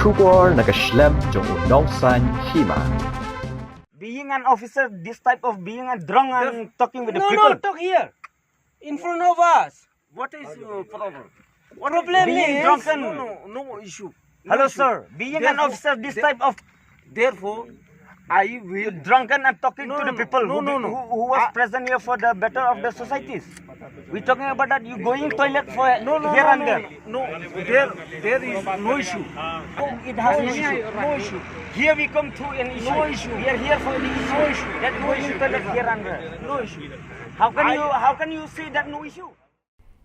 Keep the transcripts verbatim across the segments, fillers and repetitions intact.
Khubor na ka shlem jong u nongsan hima. Being an officer, this type of being a drunk and talking with the people. No, no, talk here. In front of us. What is your problem? What problem is? Being drunken. No, no, no issue. Hello, sir. Being an officer, this type of, therefore, I will drunken and talking to the people who, who, who was present here for the better of the societies. We talking about that you going toilet for here and there. No, there, there is no issue. It has no issue. No issue. Here we come to an issue. No issue. We are here for the issue. No issue. That going toilet here and there. No issue. How can you, how can you say that no issue?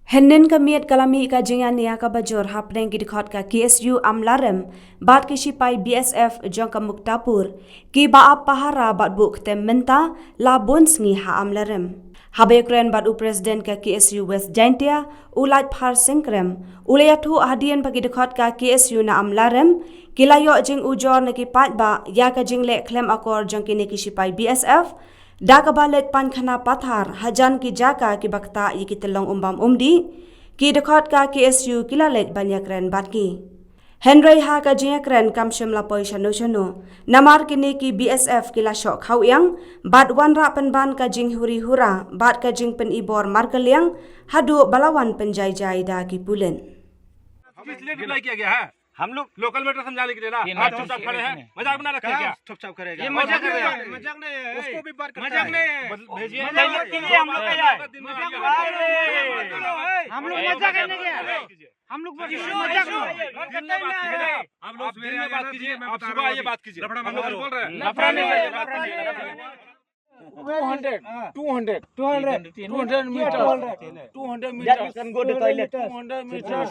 Hynnin ka miet ka la mih ka jingïania kaba jur hapdeng ki dkhot ka K S U Amlarem bad ki shipai B S F jong ka Muktapur, kiba ap pahara bad buh ktem mynta la bun sngi ha Amlarem. Haba ïakren bad u President ka K S U West Jaintia, u Laitphar Singkrem, u la ïathuh hadien ba ki dkhot ka K S U na Amlarem ki la ïoh jingujor na ki paidbah ïa ka jingleh khlem akor jong kine ki shipai B S F, da kaba leit pan khana pathar hajan ki jaka kiba ktah ïa ki tyllong umbam umdih, ki dkhot ka K S U ki la leit ban ïakren bad ki. Hynrei ha ka jingïakren kam shym la poi shano shano, namar kine ki B S F ki la shoh khawïang bad wanrah pynban ka jinghuri hura bad ka jingpynibor markylliang haduh ba la wan pynjai jai da ki pulit. किस लिए रिप्लाई किया गया है? हम लोग लोकल मैटर समझाने के लिए ना, आप चुपचाप खड़े हैं, मजाक बना रखा है क्या? चुपचाप करेगा। ये मजाक नहीं है, मजाक नहीं है, उसको भी बात करता है। मजाक नहीं है। भेजिए। मजाक के लिए हम लोग आए हैं। मजाक नहीं है। हम लोग मजाक करने गए हैं। हम लोग बस मजाक नहीं है। आप लोग दिन में बात कीजिए, आप सुबह आइए, बात कीजिए। हम लोग बोल रहे हैं। लफड़ा नहीं है, लफड़ा नहीं है। Two hundred, two hundred, two hundred, two hundred meters, two hundred meters. That you can go to toilet. Two hundred meters.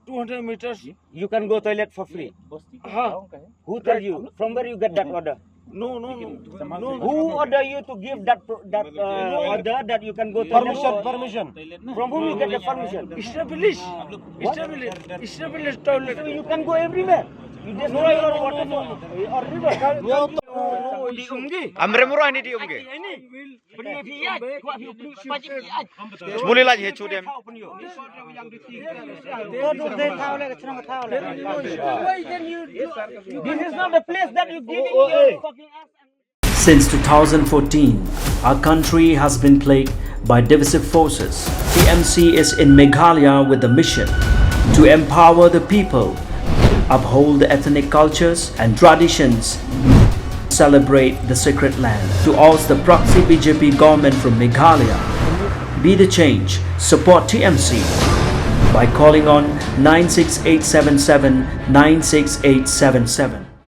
Two hundred meters. You can go toilet for free. Huh? Who tell you? From where you get that order? No, no, no, no, no. Who order you to give that pro-, that uh, order that you can go toilet? Permission, permission. From whom you get the permission? Establish, establish, establish toilet. So you can go everywhere. You destroy your water or river. Amre mura ini di umge. Muli laj he chudem. This is not the place that you give in your fucking ass. Since two thousand fourteen, our country has been plagued by divisive forces. T M C is in Meghalaya with the mission to empower the people, uphold the ethnic cultures and traditions, celebrate the sacred land. To oust the proxy B J P government from Meghalaya, be the change, support T M C by calling on nine six eight seven seven nine six eight seven seven.